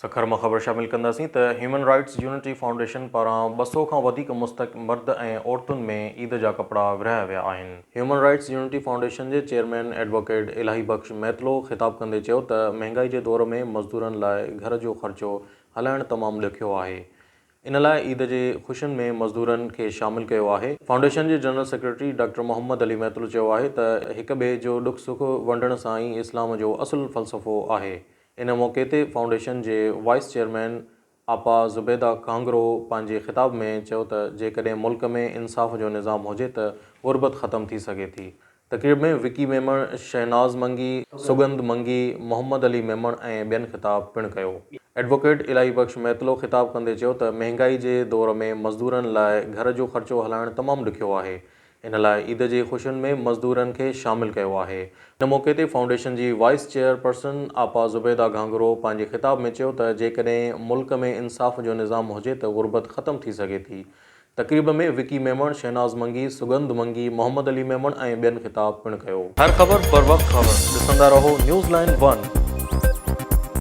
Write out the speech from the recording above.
سکر مان خبر شامل ڪنداسين ته هيومن رائٽس يونٽي فائونڊيشن پاران 200 کان وڌيڪ مستحق مرد ۽ عورتن ۾ عيد جا ڪپڙا ورهايا ويا آهن. هيومن رائٽس يونٽي فائونڊيشن جي چيئرمين ايڊووڪيٽ الاهي بخش ميتلو خطاب ڪندي چيو ته مهنگائي جي دور ۾ مزدورن لاء گهر جو خرچو هلائڻ تمام ڏکيو آهي ان لاء عيد جي خوشين ۾ مزدورن کي شامل ڪيو آهي. فائونڊيشن جي general secretary doctor Muhammad Ali Maitlo چيو آهي ته هڪ ٻئي جو ڏک سک ونڊڻ سان ئي اسلام جو اصل فلسفو آهي. ان موقعي تي فائونڊيشن جي وائيس چيئرمين آپا زبيده گهانگرو پنهنجي خطاب ۾ چيو ته جيڪڏهن ملڪ ۾ انصاف جو نظام هجي ته غربت ختم ٿي سگهي ٿي. تقريب ۾ وڪي ميمڻ، شهناز منگي، سڳنڌ منگي، محمد علي ميمڻ ۽ ٻين خطاب پڻ ڪيو. ايڊووڪيٽ الاهي بخش ميتلو خطاب ڪندي چيو ته مهنگائي جي دور ۾ مزدورن لاء گهر جو خرچو هلائڻ تمام ڏکيو آهي، ان لاء عيد جي خوشين ۾ مزدورن کي شامل ڪيو آهي. ان موقعي تي فائونڊيشن جي وائيس چيئر پرسن آپا زبيده گهانگهرو پنهنجي خطاب ۾ چيو ته جيڪڏهن ملڪ ۾ انصاف جو نظام هجي ته غربت ختم ٿي سگهي ٿي. تقريب ۾ وڪي ميمڻ، شهناز منگي، سڳنڌ منگي، محمد علي ميمڻ ۽ ٻين خطاب پڻ ڪيو. هر خبر بروقت خبر ڏسندا رهو نيوز لائين ون.